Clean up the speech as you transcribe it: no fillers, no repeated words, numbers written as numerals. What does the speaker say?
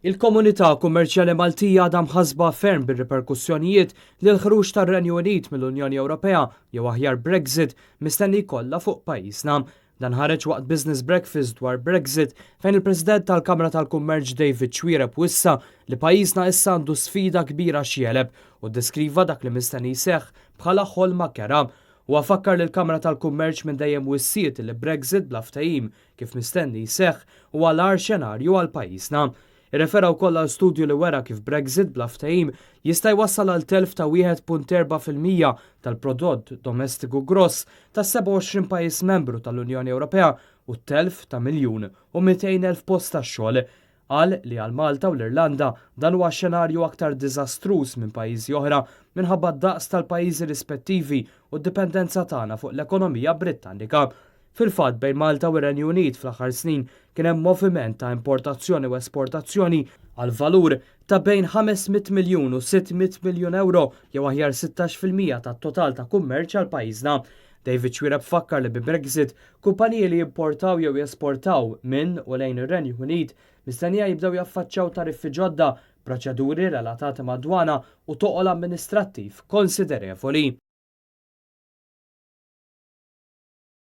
Il-komunità kummerċjali Maltija għadha mħassba ferm bir-riperkussjonijiet li l-ħruġ tar-Renju Unit mill-Unjoni Ewropea jew aħjar Brexit mistenni jkollha fuq pajjiżna. Dan ħareġ waqt Business Breakfast dwar Brexit fejn il-President tal-Kamra tal-Kummerċ David Xuereb wissa li pajjiżna issa għandu sfida kbira x'jegħleb u ddeskriva dak li mistenni jseħħ bħala ħolma kerha. Huwa fakkar li l-Kamra tal-Kummerċ minn dejjem wissiet li Brexit bla ftehim kif mistenni jseħħ huwa l-agħar xenarju għal pajjiżna. Irrefera wkoll għal studju li wera kif Brexit bla ftehim jista' jwassal għal telf ta' 1.4% tal-prodott domestiku gross ta' 27 pajjiż membru tal-Unjoni Ewropea u telf ta' 1,200,000 post ta' xogħol. Qal li għal Malta u l-Irlanda dan huwa xenarju aktar diżastruż minn pajjiżi oħra minħabba d-daqs tal-pajjiżi rispettivi u d-dipendenza tagħna fuq l-ekonomija Brittanika. Fil-fatt, bejn Malta u r-Renju Unit fl-aħħar snin kien hemm moviment ta' importazzjoni u esportazzjoni għal valur ta' bejn 500 miljun u 600 miljun euro jew aħjar 16% tat-total ta' kummerċ għal pajjiżna. David Xuereb fakkar li bi Brexit, kumpaniji li jimportaw jew jesportaw minn u lejn ir-Renju Unit mistennija jibdew jaffaċċjaw tariffi ġodda, proċeduri relatati mad-dwana u toqol amministrattiv konsiderevoli.